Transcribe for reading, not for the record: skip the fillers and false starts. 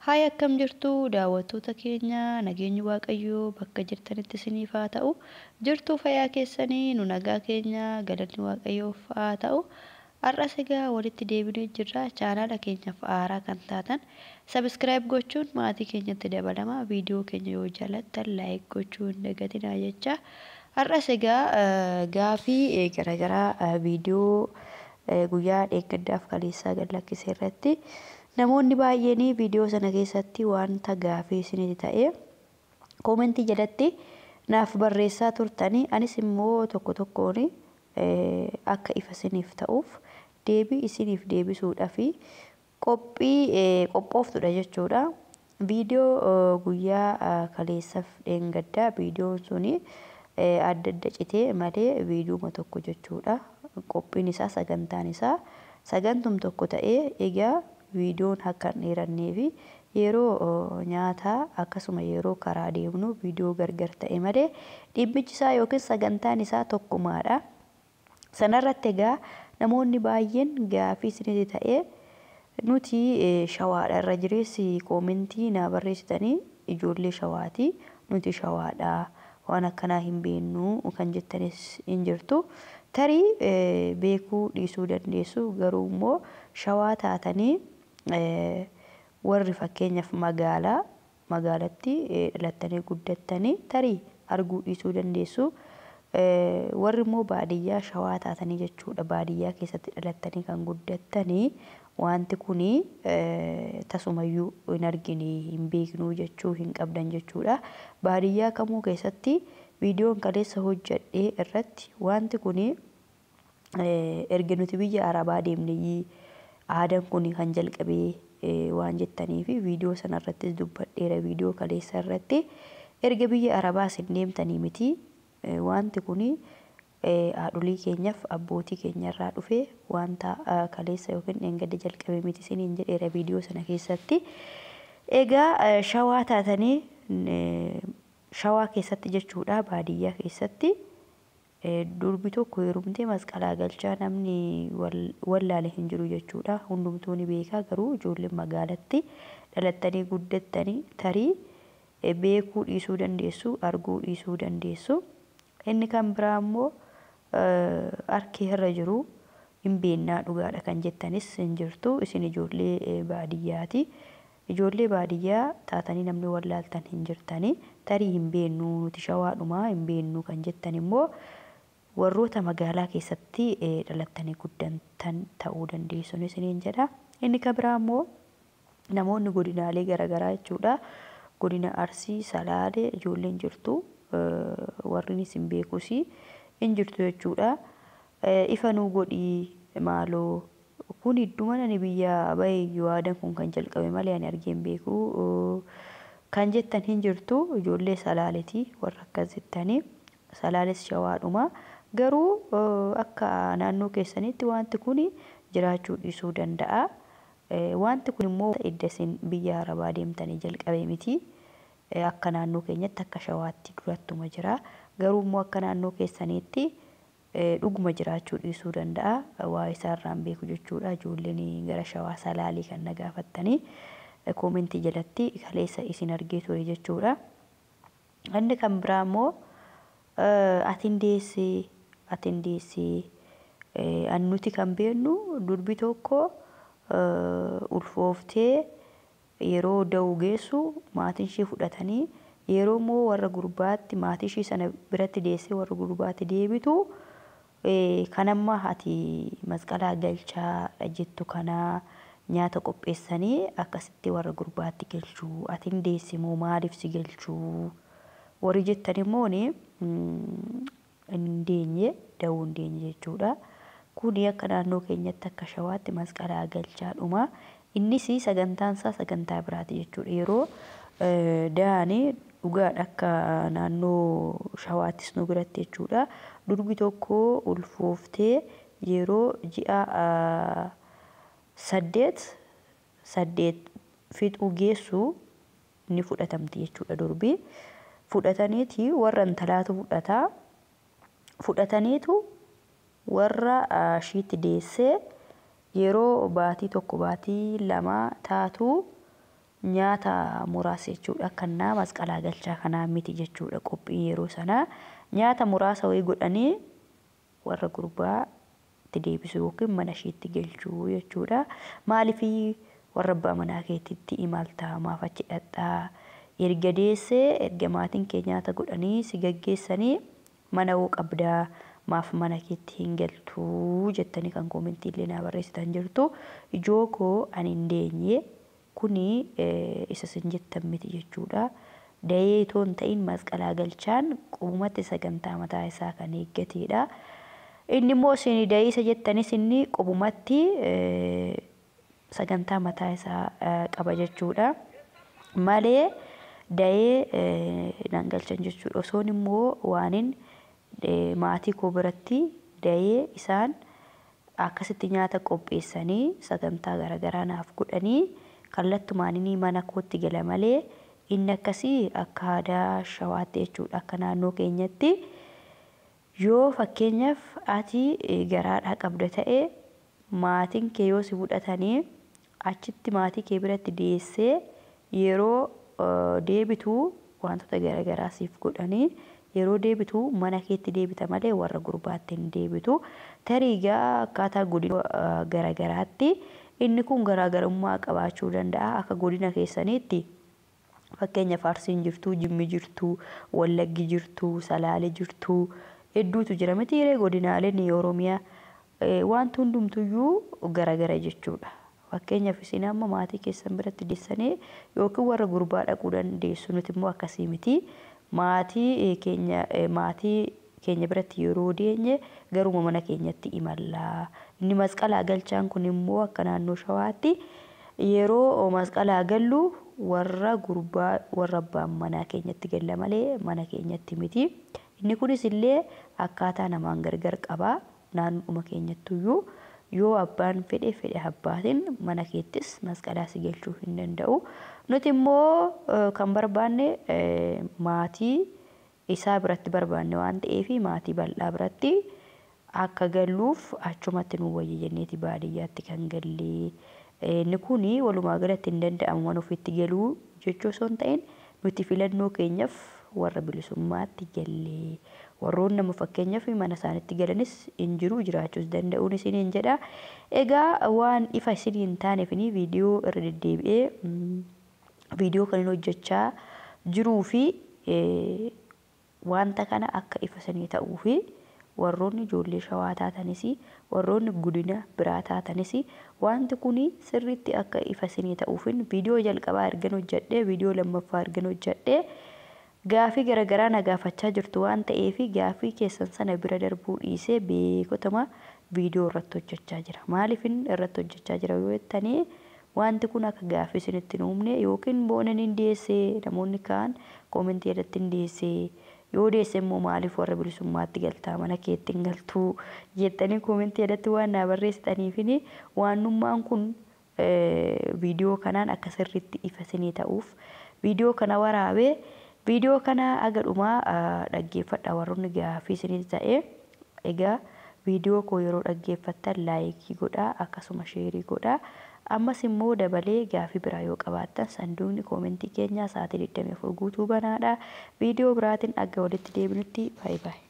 Haay, akkam jirtu daawwattoota keenya? Nageenyi Waaqayyoo bakka jirtanitti isiniif haa ta'u. Jirtuu fayyaa keessanii? Nu nagaa keenya, galanni Waaqayyoof haa ta'u. Har'as egaa walitti deebinee jirra. Chaanaala keenyaaf haaraa kan taatan subscribe gochuun maatii keenyatti dabalama. Viidiyoo keenya yoo jaallattan like gochuu hin dagatinaa jecha. Har'as egaa gaafii garaagaraa viidiyoo guyyaa dheengaddaaf kaleessaa gad lakkise irratti namoonni baay'een viidiyoo sana keessatti wanta gaafii isinitti ta'e koomentii jalatti naaf barreessaa turtanii, anis immoo tokko tokkoon akka ifa isiniif ta'uuf deebii isiniif deebisuudhaaf qophii qophooftudha jechuudha. Viidiyoo guyyaa kaleessaaf dheengaddaa viidiyoon suni adda adda citee malee viidiyooma tokko jechuudha. Qophiin isaa, sagantaan isaa sagantum tokko ta'ee, egaa viidiyoon akka hin dheerannee fi yeroo nyaataa akkasuma yeroo karaa deemnu viidiyoo gargar ta'e malee dhimmichi isaa yookiin sagantaan isaa tokkumaadha. Sanarratti egaa namoonni baay'een gaafii isinitti ta'ee, nuti Shawaadha, irra jireessi koomentii naa barreessitanii ijoollee Shawaati. Nuti Shawaadha, waan akkanaa hin beeknu kan jettanis hin jirtu. Tarii beekuu dhiisuu dandeessu, garuu immoo Shawaa taatanii warri fakkeenyaaf magaalaa magaalatti dhalattanii guddattanii tarii arguu dhiisuu dandeessu. Warri immoo baadiyyaa Shawaa taatanii jechuudha, baadiyyaa keessatti dhalattanii kan guddattanii wanti kuni tasumayyuu hin argine, hin beeknu jechuu hin qabdan jechuudha. Baadiyyaa kamuu keessatti viidiyoon kaleessa hojjedhee irratti wanti kuni erga nuti biyya Arabaa deemnee aadaan kun kan jalqabee waan jettanii fi viidiyoo sanarrattis dubbadheera. Viidiyoo kaleessa irratti erga biyya Arabaa isin deemtanii miti, wanti kuni haadholii keenyaaf abbootii keenyarraa dhufe, wanta kaleessa yookiin dheengadda jalqabe miti isiniin jedheera viidiyoo sana keessatti. Egaa Shawaa taatanii Shawaa keessatti jechuudha, baadiyyaa keessatti durbi tokko heerumtee masqalaa galchaa namni wallaale hin jiru jechuudha. Hundumtuu ni beeka, garuu ijoolleen magaalatti dhalattanii guddattanii tarii beekuu dhiisuu dandeessu, arguu dhiisuu dandeessu. Inni kan biraa immoo harki irra jiru hin beennaa dhugaadha kan jettanis hin jirtu. Isin ijoollee baadiyyaati. Ijoollee baadiyyaa taatanii namni wallaaltan hin jirtanii. Tarii hin beennu, nuti Shawaadhumaa hin beennu kan jettan immoo warroota magaalaa keessatti dhalattanii guddatan ta'uu dandeessu isiniin jedha. Inni kan biraa immoo namoonni godinaalee garaagaraa jechuudha. Godina Arsii, Salaalee ijoolleen jirtu, warri isin beekus hin jirtu jechuudha. Ifa nuu godhii maaloo, kun idduma ani biyya bahee iyyuu aadaan kun kan jalqabe malee ani argee hin beeku kan jettan hin jirtu. Ijoollee Salaaleeti warra akkas jettanii. Salaales Shawaadhuma. Garuu akka naannoo keessanitti wanti kun jiraachuu dhiisuu danda'a. Wanti kun immoo edda isin biyya Arabaa deemtanii jalqabe miti. Akka naannoo keenyatti, akka Shawaatti durattuma jira. Garuu immoo akka naannoo keessaniitti dhuguma jiraachuu dhiisuu danda'a. Waa isaarraan beeku jechuudha. Ijoolleen gara Shawaa Salaalii kan na gaafattanii koomentii jalatti kaleessa isin argee ture jechuudha. Inni kan biraa immoo atin deessee, atin deessee, nuti kan beeknu durbi tokko ulfooftee yeroo da'uu geessu maatiin ishee fudhatanii, yeroo immoo warra gurbaatti, maatii ishee sana biratti deessee warra gurbaatti deebitu, kan amma ati masqalaa galchaa jettu kanaa nyaata qopheessanii akkasitti warra gurbaatti galchuu. Atin deesse moo maaliif si galchuu warri jettan immoo hin deenye, da'uu hin deenye jechuudha. Kuni akka naannoo keenyatti, akka Shawaatti masqalaa galchaadhuma. Innis sagantaan isaa sagantaa biraati jechuudha. Yeroo da'anii dhugaadha, akka naannoo Shawaattis nu biratti jechuudha. Durbi tokko ulfooftee yeroo ji'a 8 fixuu geessu ni fudhatamti jechuudha durbi. Fudhataniiti warra intalaatu fudhataa. Fudhataniitu warra ishiitti deessee yeroo baatii 1, baatii 2 taatu Nyaata muraasa jechuudha. Kannaa masqalaa galchaa kanaa miti jechuudha qophiin yeroo sanaa. Nyaata muraasa wayii godhanii warra gurbaatti deebisu yookiin mana isheetti galchuu jechuudha. Maaliif warra abbaa manaa keetitti imaltaa maaf achi dhaqxaa? Erga deessee erga maatiin kee nyaata godhanii si gaggeessanii mana hoo qabdaa maaf mana keetti hin galtuu jettanii kan koomentii illee naa barreessitan jirtu. Ijoo koo ani hin deenye kuni isa isin jettan miti jechuudha. Dayee itoo hin ta'in masqalaa galchaan qubumatti sagantaa mataa isaa kan eeggatedha. Inni immoo isin dayee isa jettanis inni qubumatti sagantaa mataa isaa qaba jechuudha. Malee dayee nan galchan jechuudha. Osoon immoo waanin maatii koo biratti dayee isaan akkasitti nyaata qopheessanii sagantaa garaagaraa naaf godhanii kallattumaan inni mana kootti gala malee inni akkasii akka aadaa shawaatti jechuudha. Akka naannoo keenyatti yoo fakkeenyaaf ati garaadhaa qabda ta'e maatiin kee yoo si fudhatanii achitti maatii kee biratti deessee yeroo deebitu wantoota garaagaraa siif godhanii yeroo deebitu mana keetti deebita malee warra gurbaatti hin deebitu. Tarii egaa akkaataa godina garaagaraatti inni kun garaagarummaa qabaachuu danda'a. Akka godina keessaniitti fakkeenyaaf Arsiin jirtu, Jimmi jirtu, Wallaggi jirtu, Salaale jirtu hedduutu jira miti yeroo godinaaleen Oromiyaa wanti hundumtuyyuu garaagara jechuudha. Fakkeenyaaf isin amma maatii keessan biratti deessanii yookiin warra gurbaa dhaquu dandeessu nuti immoo akkasii miti. Maatii keenya biratti yeroo deenye garuma mana keenyatti imalla. Inni masqalaa galchaan kun immoo akka naannoo shawaatti yeroo masqalaa gallu warra gurbaa warra abbaan manaa keenyatti galla malee mana keenyatti miti. Inni kunis illee akkaataa namaan gargar qaba. Naannoodhuma keenyattuyyuu yoo abbaan fedhe fedhe abbaatiin mana keettis masqalaa si galchuu hin danda'u. Nuti immoo kan barbaanne maatii isaa biratti barbaanne waan ta'eef maatii bal'aa biratti akka galluuf achumatti nu wayya jenneeti baadiyyaatti kan gallee. Inni kun walumaa galatti hin danda'amu mana ofiitti galuu jechuu osoo hin ta'in nuti filannoo keenyaaf warra bilisummaatti gallee. Warroon nama fakkeenyaaf mana isaaniitti galanis hin jiru jiraachuus danda'uun isiniin jedha. Egaa waan ifa isinii hin taaneef viidiyoo irra deddeebi'ee viidiyoo kan inni hojjechaa jiruu fi wanta kana akka ifa isinii ta'uu fi warroonni ijoollee shawaa taatanis warroonni godina biraa taatanis wanti kun sirriitti akka ifa isinii ta'uufin viidiyoo jalqabaa ergan hojjedhee viidiyoo lammaffaa ergan hojjedhee gaafii garaagaraa na gaafachaa jirtu waan ta'eef gaafii keessan sana bira darbuu dhiisee beekotama viidiyoo irratti hojjechaa jira. Maaliifin irratti hojjechaa jira yoo jettanii wanti kun akka gaafii isinitti hin uumne yookiin boonan hin deessee namoonni kaan koomentii irratti hin deessee yoo deesse immoo maaliif warra bilisummaatti galtaa mana keetti hin galtuu jettanii koomentii irratti waan na barreessitaniifin waanummaan kun viidiyoo kanaan akka sirriitti ifa isinii ta'uuf viidiyoo kana waraabee viidiyoo kana aga dhumaa dhaggeeffadha warroonni gaafii isinitti ta'e. Egaa viidiyoo koo yeroo dhaggeeffattan laayikii godhaa akkasuma sheerii godhaa. Ammas immoo dabalee gaafii biraa yoo qabaattan sanduuqni koomentii keenyaa sa'aatii 24 guutuu banaadha. Viidiyoo biraatiin aga walitti deebinutti baay'ee baay'ee.